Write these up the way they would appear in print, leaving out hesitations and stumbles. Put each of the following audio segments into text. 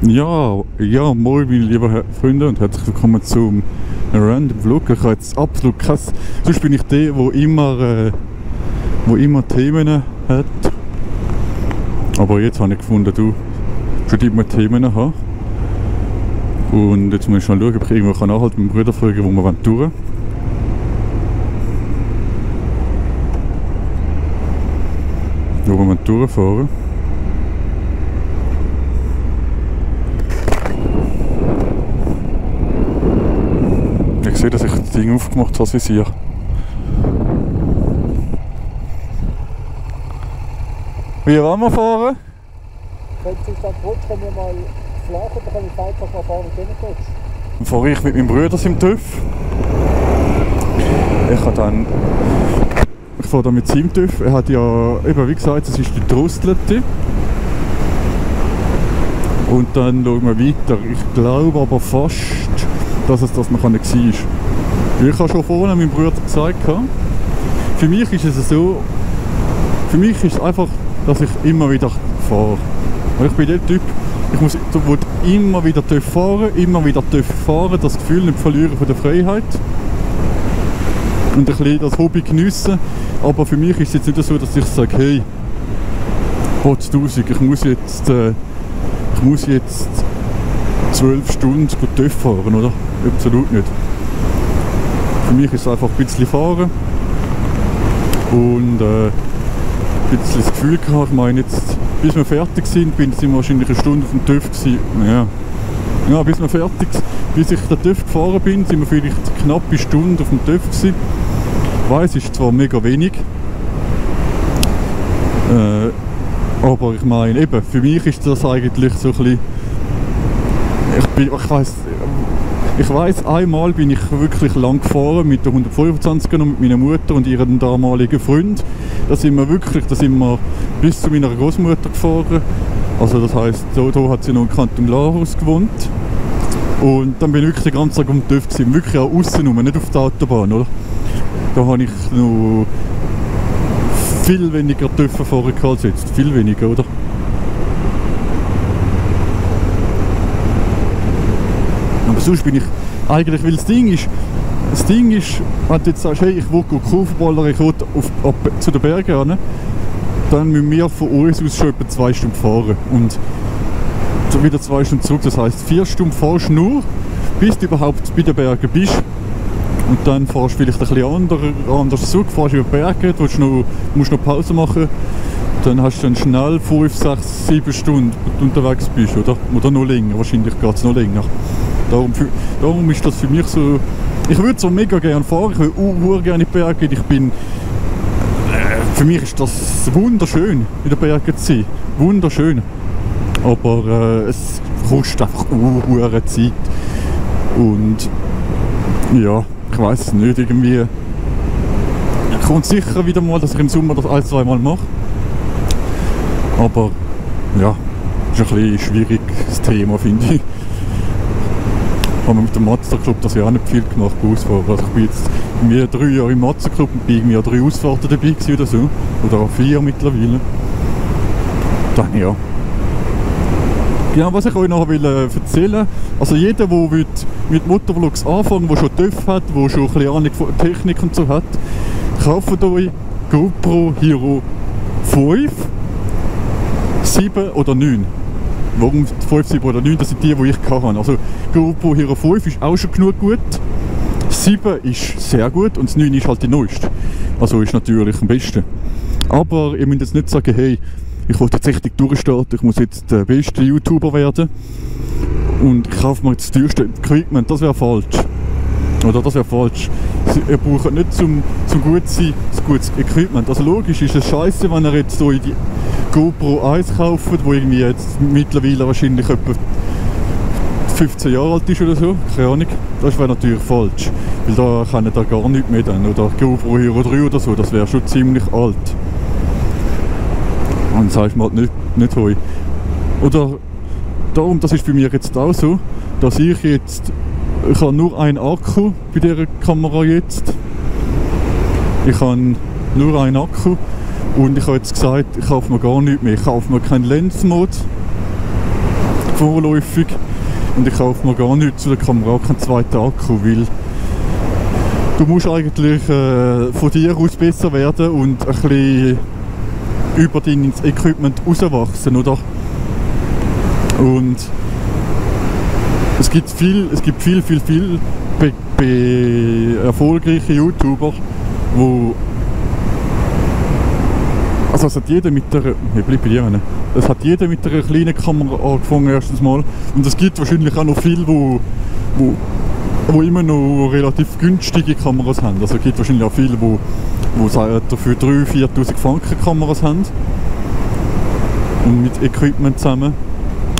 Ja, moin meine lieben Freunde und herzlich willkommen zum Random Vlog. Ich habe jetzt absolut kein... Sonst bin ich der, wo immer Themen hat. Aber jetzt habe ich gefunden, du schon immer Themen haben. Und jetzt muss ich schon schauen, ob ich irgendwo anhalten mit meinem Bruder fragen, wo wir touren wollen. Wo wir durchfahren. Ich sehe, dass ich das Ding aufgemacht habe, das Visier. Wie wollen wir fahren? Wenn es dann rutscht, können wir mal flach und dann können wir einfach mal fahren und dann rutschen. Dann fahre ich mit meinem Bruder im TÜV. Ich fahre dann mit seinem TÜV. Er hat ja, eben wie gesagt, es ist die Drosselte. Und dann schauen wir weiter. Ich glaube aber fast, dass es das noch nicht war. Ich habe schon vorhin meinem Bruder gesagt, für mich ist es so, für mich ist es einfach, dass ich immer wieder fahre. Ich bin der Typ, ich will immer wieder fahren, das Gefühl nicht verlieren von der Freiheit. Und ein bisschen das Hobby geniessen. Aber für mich ist es jetzt nicht so, dass ich sage, hey, Potztausend, ich muss jetzt 12 Stunden TÜV fahren, oder? Absolut nicht. Für mich ist es einfach ein bisschen fahren und ein bisschen das Gefühl gehabt, ich meine jetzt, bis wir fertig sind wir wahrscheinlich eine Stunde auf dem TÜV gewesen. Ja, bis ich den TÜV gefahren bin, sind wir vielleicht eine knappe Stunde auf dem TÜV gewesen. Ich weiss, es ist zwar mega wenig, aber ich meine eben, für mich ist das eigentlich so ein bisschen, ich weiss, einmal bin ich wirklich lang gefahren mit der 125er und mit meiner Mutter und ihrem damaligen Freund. Da sind wir bis zu meiner Großmutter gefahren. Also das heisst, da hat sie noch in Kanton Glarus gewohnt. Und dann bin ich wirklich den ganzen Tag um den TÜV gewesen, wirklich auch aussen rum, nicht auf der Autobahn, oder? Da habe ich noch viel weniger TÜV fahren als jetzt, viel weniger, oder? Aber sonst bin ich eigentlich, weil das Ding ist, wenn du jetzt sagst, hey, ich will Kurvenballer, ich will zu den Bergen ran, dann müssen wir von uns aus schon etwa 2 Stunden fahren. Und wieder 2 Stunden zurück, das heisst 4 Stunden fahrst du nur, bis du überhaupt bei den Bergen bist. Und dann fahrst du vielleicht ein bisschen anders zurück, fahrst über die Berge, musst noch Pause machen. Dann hast du dann schnell 5, 6, 7 Stunden, wo du unterwegs bist, oder? Oder noch länger, wahrscheinlich geht es noch länger. Darum ist das für mich so... Ich würde so mega gerne fahren, ich würde gerne in die Berge gehen. Für mich ist das wunderschön, in den Bergen zu sein. Wunderschön. Aber es kostet einfach eine Zeit. Und ja, ich weiß es nicht, irgendwie... Es kommt sicher wieder mal, dass ich im Sommer das 1-2 Mal mache. Aber ja, das ist ein bisschen schwieriges Thema, finde ich. Haben wir mit dem Mazda-Club das ja auch nicht viel gemacht, Ausfahren. Also ich bin jetzt 3 Jahre im Mazda-Club und bin irgendwie an 3 Ausfahrten dabei gewesen oder so. Oder 4 mittlerweile. Dann ja. Ja, was ich euch noch erzählen will, also jeder, der mit Motovlogs anfangen, der schon TÜV hat, der schon ein bisschen Ahnung von Technik und so hat, kauft euch GoPro Hero 5, 7 oder 9. Warum 5, 7 oder 9? Das sind die ich hatte. Also GoPro Hero 5 ist auch schon genug gut. 7 ist sehr gut und das 9 ist halt die neueste. Also ist natürlich am besten. Aber ihr müsst jetzt nicht sagen, hey, ich will jetzt richtig durchstarten, ich muss jetzt der beste YouTuber werden und ich kaufe mir jetzt das teuerste Equipment. Das wäre falsch. Oder das wäre falsch. Ihr braucht nicht zum gut sein das gutes Equipment. Also logisch ist es scheiße, wenn ihr jetzt so in die GoPro 1 kauft, wo irgendwie jetzt mittlerweile wahrscheinlich etwa 15 Jahre alt ist oder so. Keine Ahnung. Das wäre natürlich falsch. Weil da kann ihr gar nichts mehr dann. Oder GoPro Hero 3 oder so, das wäre schon ziemlich alt. Und das heißt mal nicht heu. Oder darum, das ist bei mir jetzt auch so, dass ich habe nur einen Akku bei dieser Kamera jetzt. Ich habe nur einen Akku und ich habe jetzt gesagt, ich kaufe mir gar nichts mehr. Ich kaufe mir keinen Lens-Mode vorläufig. Und ich kaufe mir gar nicht zu der Kamera, auch keinen zweiten Akku, weil du musst eigentlich von dir aus besser werden und ein bisschen über dein Equipment rauswachsen, oder? Und es gibt viel erfolgreiche YouTuber, wo also es hat jeder mit einer, es hat jeder mit einer kleinen Kamera angefangen erstens mal, und es gibt wahrscheinlich auch noch viele, wo immer noch relativ günstige Kameras haben. Also es gibt wahrscheinlich auch viele, wo dafür 3'000, 4'000 Franken Kameras haben und mit Equipment zusammen.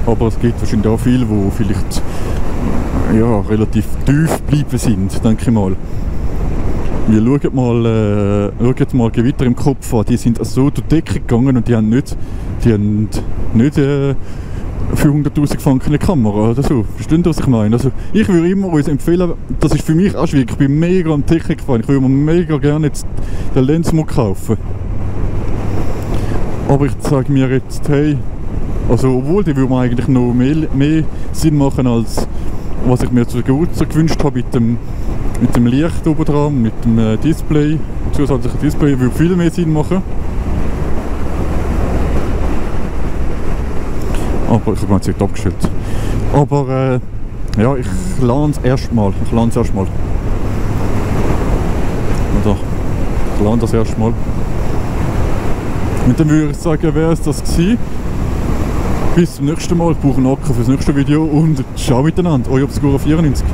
Aber es gibt wahrscheinlich auch viele, die vielleicht ja, relativ tief bleiben sind, denke ich mal. Wir schaut mal Gewitter im Kopf an, die sind so durch die Decke gegangen und die haben nicht für 100'000 Franken eine Kamera oder so. Versteht ihr, was ich meine? Also ich würde immer uns empfehlen, das ist für mich auch schwierig, ich bin mega an Technik gefahren, ich würde mir mega gerne jetzt den Lensmo kaufen. Aber ich sage mir jetzt, hey, also obwohl die würde mir eigentlich noch mehr Sinn machen, als was ich mir zu Geburtstag gewünscht habe mit dem Licht oben dran, mit dem Display, zusätzlichen Display, würde viel mehr Sinn machen. Aber ich habe es nicht abgestellt. Aber ja, ich lade es erstmal. Oder ich lade das erstmal. Und dann würde ich sagen, wäre es das gewesen. Bis zum nächsten Mal. Ich brauche einen Akku für das nächste Video und ciao miteinander. Euer Obscura 94.